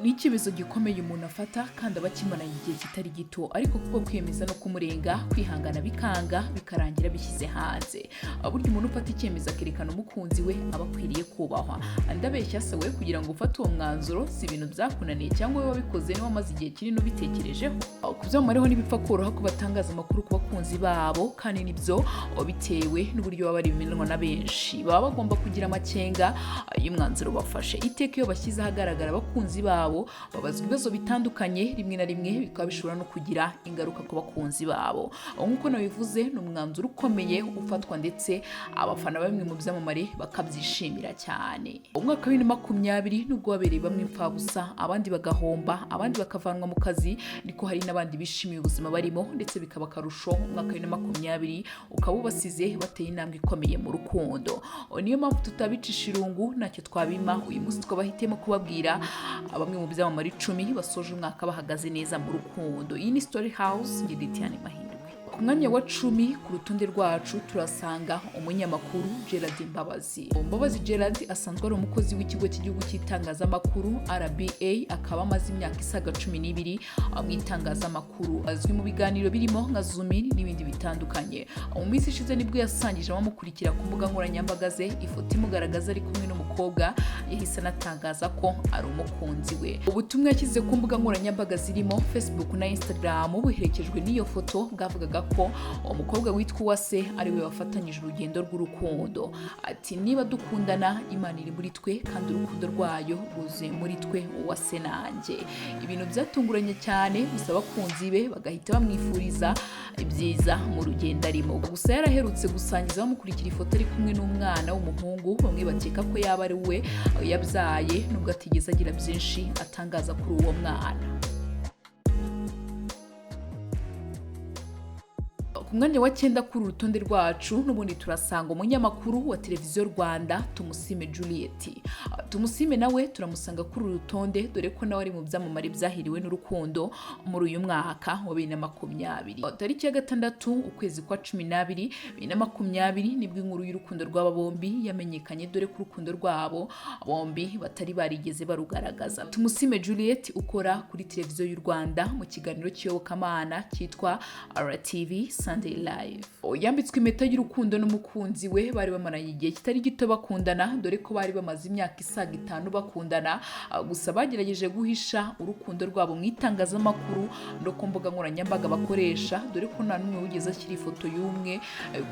Ni icyemezo gikomeye umuntu afata kandi aba akimaranye igihe kitari gito, ariko kuko kwiyemeza no kumurenga, kwihangana bikanga, bikarangira bishyize hanze. Burya umuntu ufata icyemezo akerekana umukunzi we aba akwiriye kubahwa. Ndabeshya se we? Kugira ngo ufate uwo mwanzuro si ibintu byakunaniye, cyangwa wowe wabikoze niba wamaze igihe kinini ubitekerejeho. Ku byamamareho ntibipfa koroha ko batangaza amakuru ku bakunzi babo, kandi nibyo, bitewe n'uburyo baba bari bimenwa na benshi, baba bagomba kugira amakenga y'umwanzuro bafashe. Iteka iyo bashyize ahagaragara abakunzi babo, babazwa ibibazo bitandukanye, rimwe na rimwe bikaba bishobora no kugira ingaruka ku bakunzi babo. Nk'uko nabivuze, ni umwanzuro ukomeye ufatwa, ndetse abafana bamwe mu byamamare bakabyishimira cyane. Umwaka wa 2020 nubwo wabereye bamwe imfabusa, abandi bagahomba, abandi bakavanwa mu kazi, niko hari n'abandi bishimiye ubuzima barimo, ndetse bikaba akarusho umwaka wa 2020 ukaba ubasize bateye intambwe ikomeye mu rukundo. Niyo mpamvu tutabicisha irungu, ntacyo twabima. Uyu munsi twabahitiyemo kubabwira bamwe mu byamamare 10 basoje umwaka bahagaze neza mu rukundo. Iyi ni Story House, njye Diane Mahirwe. Ku mwanya wa 10 ku rutonde rwacu turasanga umunyamakuru Gerard Mbabazi. Mbabazi Gerard asanzwe ari umukozi w'ikigo cy'igihugu cy'itangazamakuru RBA, akaba amaze imyaka isaga 12 mu itangazamakuru. Azwi mu biganiro birimo nka Zoom In n'ibindi bitandukanye. Mu minsi ishize nibwo yasangije abamukurikira ku mbuga nkoranyambaga ze ifoto imugaragaza ari kumwe n'umukobwa, yahise anatangaza ko ari umukunzi we. Ubutumwa yashyize ku mbuga nkoranyambaga zirimo Facebook na Instagram buherekejwe n'iyo foto bwavugaga ko umukobwa witwa Uwase ari we wafatanyije urugendo rw'urukundo. Ati: "Niba dukundana, Imana iri muri twe kandi urukundo rwayo rwuzuye muri twe, Uwase nanjye." Ibintu byatunguranye cyane, gusa abakunzi be bagahita bamwifuriza ibyiza mu rugendo arimo. Gusa yaraherutse gusangiza bamukurikira ifoto ari kumwe n'umwana w'umuhungu, bamwe bakeka ko yaba ari we yabyaye, nubwo atigeze agira byinshi atangaza kuri uwo mwana. Ku mwanya wa 9 kuri uru rutonde rwacu n'ubundi turasanga umunyamakuru wa Televiziyo Rwanda, Tumusime Juliet. Tumusime nawe turamusanga kuri uru rutonde, dore ko nawe ari mu byamamare byahiriwe n'urukundo muri uyu mwaka wa 2020. Tariki ya 6 ukwezi kwa 12 2020 nibwo inkuru y'urukundo rw'aba bombi yamenyekanye, dore ko urukundo rwabo bombi batari barigeze barugaragaza. Tumusime Juliet ukora kuri Televiziyo y'u Rwanda mu kiganiro cy'iyobokamana cyitwa RTV Sunday Live, yambitswe impeta y'urukundo n'umukunzi we bari bamaranye igihe kitari gito bakundana, dore ko bari bamaze imyaka isaga 5 bakundana. Gusa bagerageje guhisha urukundo rwabo mu itangazamakuru no ku mbuga nkoranyambaga bakoresha, dore ko nta n'umwe wigeze ashyira ifoto y'umwe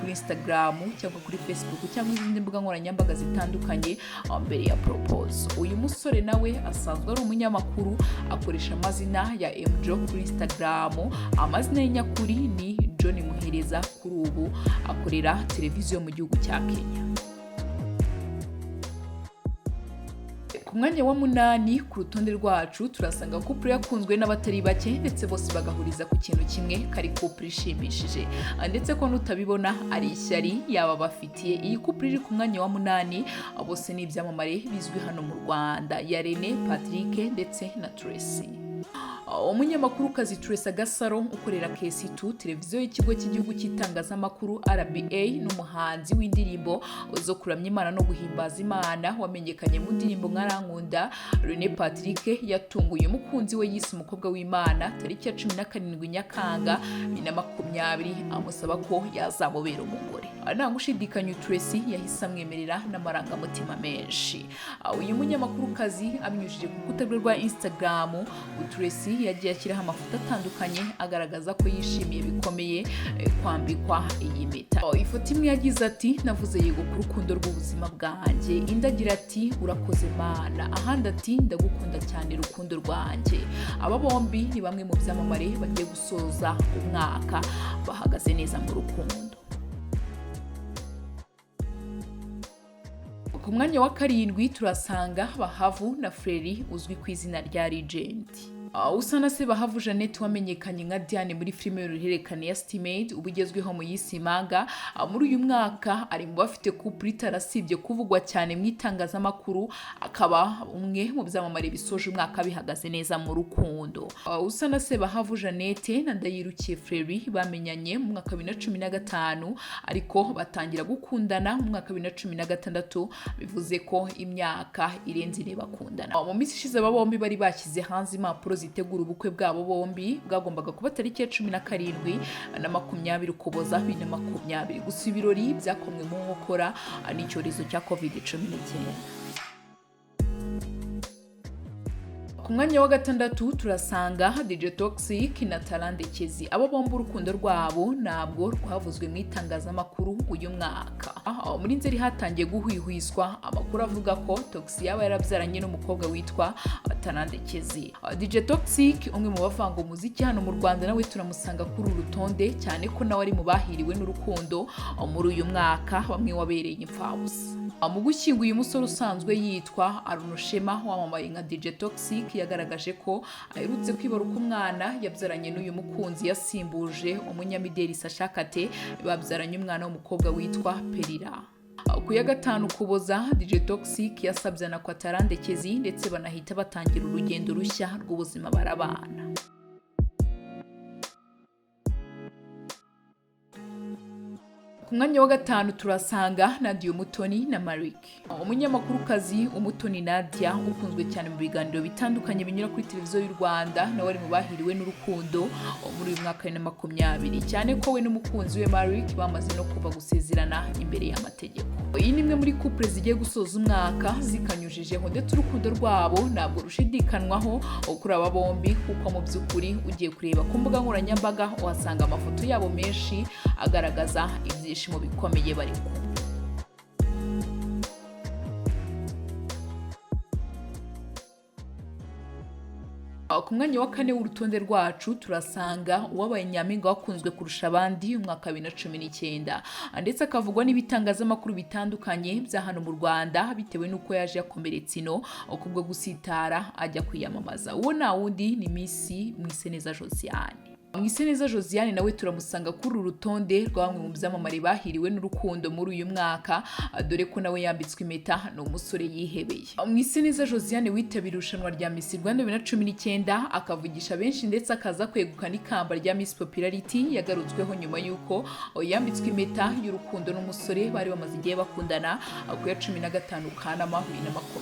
kuri Instagram cyangwa kuri Facebook cyangwa izindi mbuga nkoranyambaga zitandukanye mbere ya propose. Uyu musore nawe asanzwe ari umunyamakuru, akoresha amazina ya Mjo kuri Instagram. Amazina ye nyakuri ni John Muhereza. Kuri ubu akorera televiziyo mu gihugu cya Kenya. Ku mwanya wa 8 ku rutonde rwacu turasanga couple yakunzwe n'abatari bake, ndetse bose bagahuriza ku kintu kimwe, kari couple ishimishije, ndetse ko n'utabibona ari ishyari yaba bafitiye. Iyi couple iri ku mwanya wa 8 bose ni ibyamamare bizwi hano mu Rwanda, ya Rene Patrick ndetse na Tracy. Umunyamakurukazi Tracy Agasaro ukorera KC2, televiziyo y'ikigo cy'igihugu cy'itangazamakuru RBA, n'umuhanzi w'indirimbo zo kuramya Imana no guhimbaza Imana wamenyekanye mu ndirimbo nka Rankunda, Rene Patrick, yatunguye umukunzi we yise umukobwa w'Imana tariki ya 17 Nyakanga 2020, amusaba ko yazamubera umugore. Nta gushidikanya, Tracy yahise amwemerera n'amarangamutima menshi. Uyu munyamakurukazi abinyujije ku rukuta rwe rwa Instagram, Tracy yagiye ashyiraho amafoto atandukanye agaragaza ko yishimiye bikomeye kwambikwa iyi mpeta. Ifoto imwe yagize ati: "Navuze yego ku rukundo rw'ubuzima bwanjye." Indi agira ati: "Urakoze Mana." Ahandi ati: "Ndagukunda cyane rukundo rwanjye." Aba bombi ni bamwe mu byamamare bagiye gusoza umwaka bahagaze neza mu rukundo. Ku mwanya wa 7 turasanga Bahavu na Freri uzwi ku izina rya Legend. Usanase Bahavu Jeannette wamenyekanye nka Diane muri filime y'uruhererekane ya City Maid uba ugezweho mu yisi manga, muri uyu mwaka ari mu bafite couple itarasibye kuvugwa cyane mu itangazamakuru, akaba umwe mu byamamare bisoje umwaka bihagaze neza mu rukundo. Usanase Bahavu Jeannette na Ndayirukiye Fleury bamenyanye mu mwaka wa 2015, ariko batangira gukundana mu mwaka wa 2016, bivuze ko imyaka irenze ine bakundana. Mu minsi ishize aba bombi bari bashyize hanze impapuro zitegura ubukwe bwabo bombi, bwagombaga kuba tariki ya 17 na 20 Ukuboza 2020, gusa ibirori byakomwe mu nkokora n'icyorezo cya COVID-19. Ku mwanya wa gatandatu turasanga DJ Toxic na Tarandekezi. Abo bombi urukundo rwabo ntabwo rwavuzwe mu itangazamakuru uyu mwaka. Muri Nzeri hatangiye guhwihwiswa amakuru avuga ko Toxic yaba yarabyaranye n'umukobwa witwa Tarandekezi. DJ Toxic, umwe mu bavanga umuziki hano mu Rwanda, nawe turamusanga kuri uru rutonde, cyane ko nawe ari mu bahiriwe n'urukundo muri uyu mwaka, bamwe wabereye imfabusa. Mu gushyingo uyu musore usanzwe yitwa Arunoshema wamamaye nka DJ Toxic yagaragaje ko aherutse kwibaruka umwana yabyaranye n'uyu mukunzi yasimbuje umunyamideli Sacha Kate, babyaranye umwana w'umukobwa witwa Perira. Ku ya 5 Ukuboza, DJ Toxic yasabye na Tarandekezi ndetse banahita batangira urugendo rushya rw'ubuzima barabana. Ku mwanya wa 5 turasanga Nadia Umutoni na Marik. Umunyamakurukazi Umutoni Nadia ukunzwe cyane mu biganiro bitandukanye binyura kuri televiziyo y'u Rwanda, nawe ari mu bahiriwe n'urukundo muri uyu mwaka wa 2020, cyane ko we n'umukunzi we Marik bamaze no kuva gusezerana imbere y'amategeko. Iyi ni imwe muri couple zigiye gusoza umwaka zikanyujijeho, ndetse urukundo rwabo ntabwo rushidikanwaho kuri aba bombi, kuko mu by'ukuri ugiye kureba ku mbuga nkoranyambaga uhasanga amafoto yabo menshi agaragaza ibyishimo bikomeye bari kumwe. Ku mwanya wa 4 w'urutonde rwacu turasanga uwabaye nyampinga wakunzwe kurusha abandi umwaka wa 2019, ndetse akavugwa n'ibitangazamakuru bitandukanye bya hano mu Rwanda bitewe n'uko yaje yakomeretse ino kubwo gusitara ajya kwiyamamaza. Uwo nta wundi ni Miss Mwiseneza Josiane. Mwiseneza Josiane nawe turamusanga kuri uru rutonde rwa bamwe mu byamamare bahiriwe n'urukundo muri uyu mwaka, dore ko nawe yambitswe impeta ni umusore yihebeye. Mwiseneza Josiane witabiriye irushanwa rya Miss Rwanda 2019 akavugisha benshi ndetse akaza kwegukana ikamba rya Miss Popularity, yagarutsweho nyuma y'uko yambitswe impeta y'urukundo n'umusore bari bamaze igihe bakundana ku ya 15 Kanama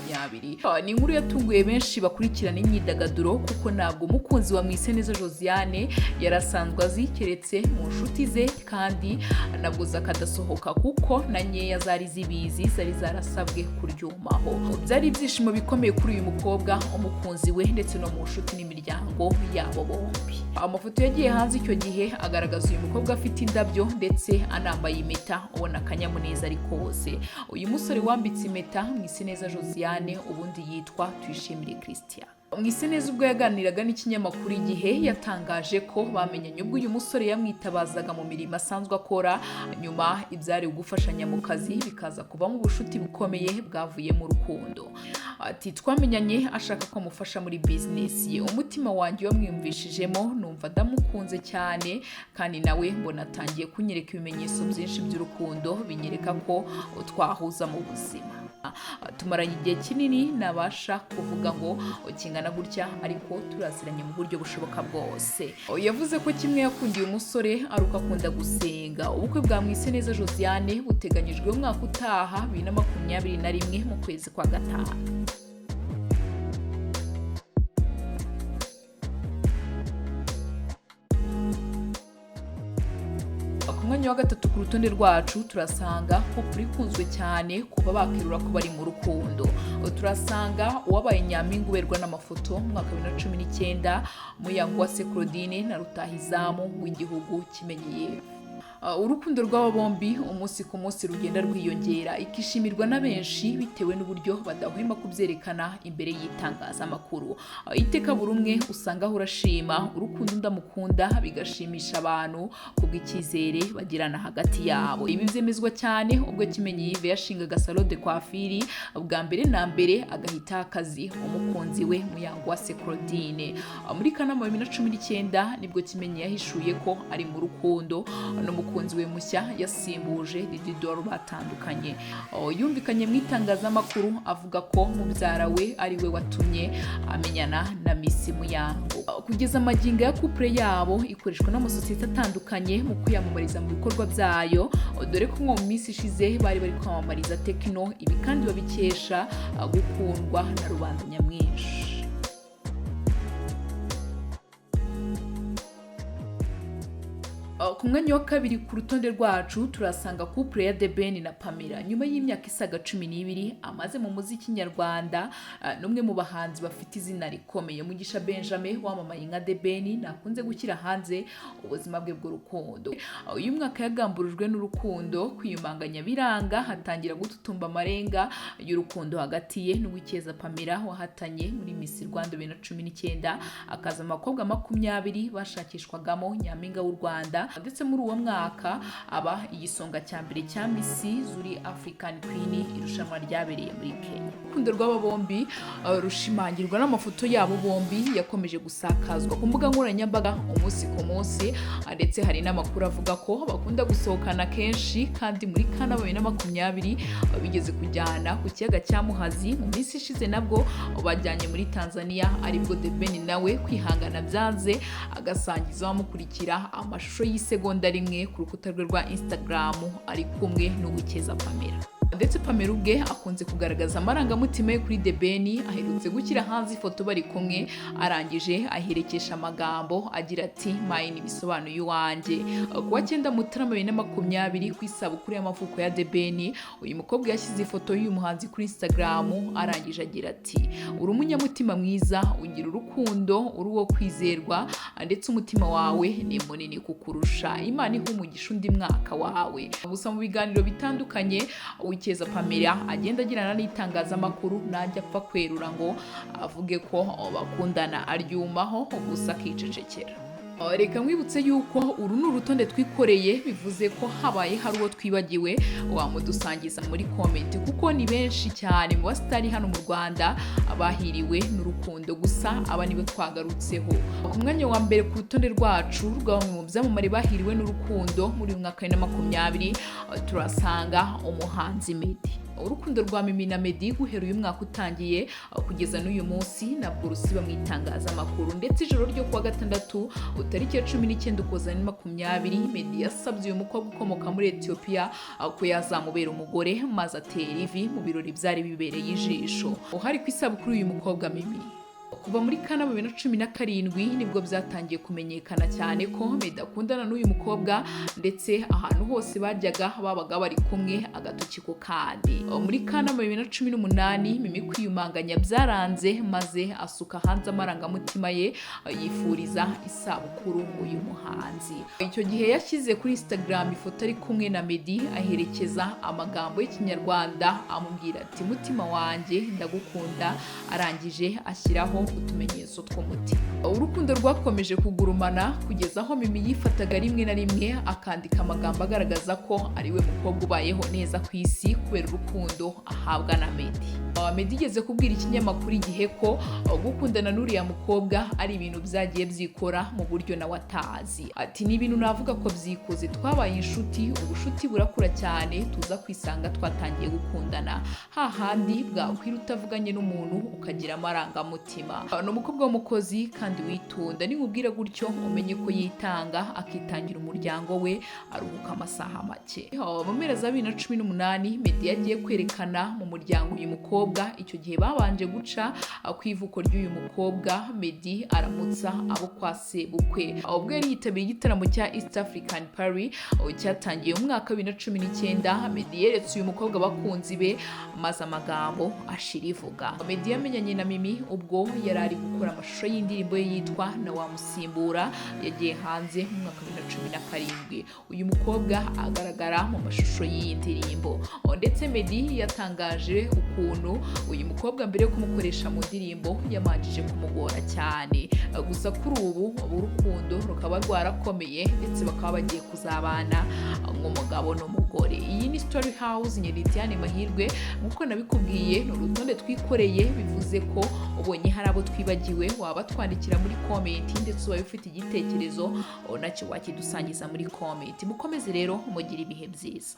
2020. Ni inkuru yatunguye benshi bakurikirana imyidagaduro, kuko ntabwo umukunzi wa Mwiseneza Josiane yarasanzwe azi keretse mu nshuti ze, kandi nabwo zakadasohoka kuko na nkeya zari zibizi zari zarasabwe kuryumaho. Byari ibyishimo bikomeye kuri uyu mukobwa, umukunzi we ndetse no mu nshuti n'imiryango yabo bombi. Amafoto yagiye hanze icyo gihe agaragaza uyu mukobwa afite indabyo ndetse anambaye impeta, ubona akanyamuneza ari kose. Uyu musore wambitse impeta Mwiseneza Josiane ubundi yitwa Tuyishimire Christian. Mwiseneza ubwo yaganiraga n'ikinyamakuru Igihe yatangaje ko bamenyanye ubwo uyu musore yamwitabazaga mu mirimo asanzwe akora, nyuma ibyari gufashanya mu kazi bikaza kuvamo ubucuti bukomeye bwavuye mu rukundo. Ati twamenyanye ashaka ko amufasha muri business ye, umutima wanjye wamwiyumvishijemo numva ndamukunze cyane, kandi nawe mbona atangiye kunyereka ibimenyetso byinshi by'urukundo binyereka ko twahuza mu buzima. Tumaranye igihe kinini nabasha kuvuga ngo kingana gutya, ariko turaziranye mu buryo bushoboka bwose. Yavuze ko kimwe yakundiye umusore ari uko akunda gusenga. Ubukwe bwa Mwiseneza Josiane buteganyijwe umwaka utaha 2021 mu kwezi kwa 5. Ku mwanya wa 3 ku rutonde rwacu turasanga couple ikunzwe cyane kuva bakerura ko bari mu rukundo. Turasanga uwabaye nyampinga uberwa n'amafoto mu mwaka wa 2019, Muyango Uwase Claudine na rutahizamu w'igihugu Kimenyi Yves. Urukundo rw'aba bombi umunsi ku munsi rugenda rwiyongera, ikishimirwa na benshi bitewe n'uburyo badahwema kubyerekana imbere y'itangazamakuru. Iteka buri umwe usanga ahora ashima urukundo undi amukunda, bigashimisha abantu kubw'icyizere bagirana hagati yabo. Ibi byemezwa cyane ubwo Kimenyi Yves yashingaga salon de coiffure bwa mbere na mbere, agahita akazi umukunzi we Muyango Claudine. Muri Kanama 2019 nibwo Kimenyi yahishuye ko ari mu rukundo n'umukunzi we mushya yasimbuje Didi Doro batandukanye. Yumvikanye mu itangazamakuru avuga ko mubyara we ari we watumye amenyana na Miss Muyango. Kugeza amagingo ya couple yabo ikoreshwa n'amasosiyete atandukanye mu kwiyamamariza mu bikorwa byayo, dore ko nko mu minsi ishize bari bari kwamamariza Tecno. Ibi kandi babikesha gukundwa na rubanda nyamwinshi. Ku mwanya wa kabiri ku rutonde rwacu turasanga couple ya The Ben na Pamela. Nyuma y'imyaka isaga 12 amaze mu muziki nyarwanda, n'umwe mu bahanzi bafite izina rikomeye, Mugisha Benjamin wamamaye nka The Ben, nakunze gushyira hanze ubuzima bwe bw'urukundo. Uyu mwaka yagamburujwe n'urukundo, kwiyumanganya biranga, hatangira gututumba amarenga y'urukundo hagati ye n'Uwicyeza Pamela wahatanye muri Miss Rwanda 2019, akaza abakobwa 20 bashakishwagamo nyampinga w'u Rwanda, ndetse muri uwo mwaka aba igisonga cya mbere cya Miss Zuri African Queen, irushanwa ryabereye muri Kenya. Urukundo rw'aba bombi rushimangirwa n'amafoto yabo bombi yakomeje gusakazwa ku mbuga nkoranyambaga umunsi ku munsi, ndetse hari n'amakuru avuga ko bakunda gusohokana kenshi, kandi muri Kanama 2020 bigeze kujyana ku kiyaga cya Muhazi. Mu minsi ishize nabwo bajyanye muri Tanzania, aribwo The Ben nawe kwihangana byanze, agasangiza abamukurikira amashusho y'isegonda rimwe ku rukuta rwe rwa Instagram ari kumwe n'Uwicyeza Pamela. Ndetse Pamela ubwe akunze kugaragaza amarangamutima ye kuri The Ben. Aherutse gushyira hanze ifoto bari kumwe, arangije aherekesha amagambo agira ati "Mine", bisobanuye iwanjye. Ku wa 9 Mutarama 2020, ku isabukuru y'amavuko ya The Ben, uyu mukobwa yashyize ifoto y'uyu muhanzi kuri Instagram, arangije agira ati "Uri umunyamutima mwiza, ugira urukundo, uri uwo kwizerwa, ndetse umutima wawe ni munini kukurusha. Imana ihe umugisha undi mwaka wawe." Gusa mu biganiro bitandukanye Uwicyeza Pamela agenda agirana n'itangazamakuru, najya apfa kwerura ngo avuge ko bakundana, aryumaho gusa akicecekera. Reka nkwibutse yuko uru ni urutonde twikoreye, bivuze ko habaye hari uwo twibagiwe wamudusangiza muri comment, kuko ni benshi cyane mu basitari hano mu Rwanda abahiriwe n'urukundo, gusa aba nibo twagarutseho. Ku mwanya wa mbere ku rutonde rwacu rwa bamwe mu byamamare bahiriwe n'urukundo muri uyu mwaka wa 2020, turasanga umuhanzi Meddy. Urukundo rwa Mimi na Meddy guhera uyu mwaka utangiye kugeza n'uyu munsi ntabwo rusiba mu itangazamakuru, ndetse ijoro ryo kuwa gatandatu tariki ya 19 Ukuboza 2020, Meddy yasabye uyu mukobwa ukomoka muri Ethiopia ko yazamubera umugore, maze atera ivi mu birori byari bibereye ijisho. Uhari ku isabukuru y'uyu mukobwa Mimi. Kuva muri Kanama 2017 nibwo byatangiye kumenyekana cyane ko Meddy akundana n'uyu mukobwa, ndetse ahantu hose bajyaga babaga bari kumwe agatoki ku kandi. Muri Kanama 2018 Mimi kwiyumanganya byaranze, maze asuka hanze amarangamutima ye yifuriza isabukuru uyu muhanzi. Icyo gihe yashyize kuri Instagram ifoto ari kumwe na Meddy, aherekeza amagambo y'Ikinyarwanda amubwira ati "Mutima wanjye ndagukunda", arangije ashyiraho utumenyetso tw'umutima. Urukundo rwakomeje kugurumana kugeza aho Mimi yifataga rimwe na rimwe akandika amagambo agaragaza ko ari we mukobwa ubayeho neza ku isi kubera urukundo ahabwa na Meddy. Meddy igeze kubwira ikinyamakuru Igihe ko gukundana n'uriya mukobwa ari ibintu byagiye byikora mu buryo nawe atazi. Ati "Ni ibintu navuga ko byikoze, twabaye inshuti, ubushuti burakura cyane, tuza kwisanga twatangiye gukundana, hahandi bwakwira utavuganye n'umuntu ukagira amarangamutima. Ni umukobwa w'umukozi kandi witonda, ninkubwira gutyo umenye ko yitanga, akitangira umuryango we, aruhuka amasaha make." Mu mpera za 2018 Meddy yagiye kwerekana mu muryango uyu mukobwa. Icyo gihe babanje guca ku ivuko ry'uyu mukobwa, Meddy aramutsa abo kwa sebukwe. Ubwo yari yitabiriye igitaramo cya East African Party cyatangiye mu mwaka wa 2019, Meddy yeretse uyu mukobwa abakunzi be, maze amagambo ashira ivuga. Meddy yamenyanye na Mimi ubwo yari yari ari gukora amashusho y'indirimbo ye yitwa Na Wamusimbura yagiye hanze mu mwaka wa 2017. Uyu mukobwa agaragara mu mashusho y'iyi ndirimbo. Ndetse Meddy yatangaje ukuntu uyu mukobwa mbere yo kumukoresha mu ndirimbo yamanjije kumugora cyane, gusa kuri ubu urukundo rukaba rwarakomeye, ndetse bakaba bagiye kuzabana nk'umugabo n'umugore. Iyi ni Story House, nyiri Diane Mahirwe. Nk'uko nabikubwiye, ni urutonde twikoreye, bivuze ko ubonye hari abo twibagiwe waba twandikira muri comment, ndetse ubaye ufite igitekerezo nacyo wakidusangiza muri comment. Mukomeze rero mugire ibihe byiza.